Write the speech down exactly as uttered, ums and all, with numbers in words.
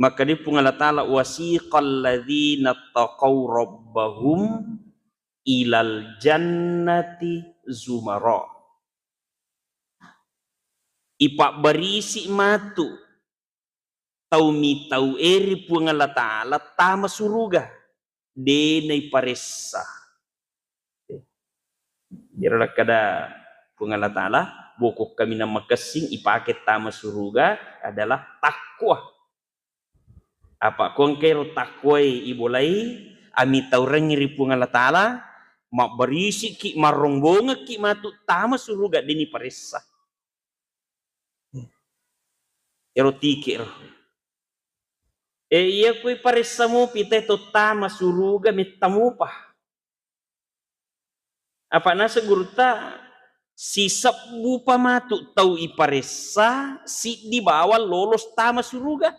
Makkeda Puang Allah Ta'ala, "Wasiqal ladzina taqaw rabbahum ilal jannati zumara." Ipabbarisi matu tau mitau e ri Puang Allah Ta'ala tama suruga, de naiparessa. Jero nakkeda Puang Allah Ta'ala, bokok kaminang makessing ipake tama suruga adalah takwa. Apa ko engka ero takwae ibolai, amitaurengngi ri Puang Allah Ta'ala, mabbarisiki, marrombongekki matu tama suruga, de niparessa. Ero tike ro. E, iya kui paressa mupi te to tama suruga metta mupa. Apa naseng gurutta, sisebbu pa matu tau iparessa, siddi bawang lolos tama suruga.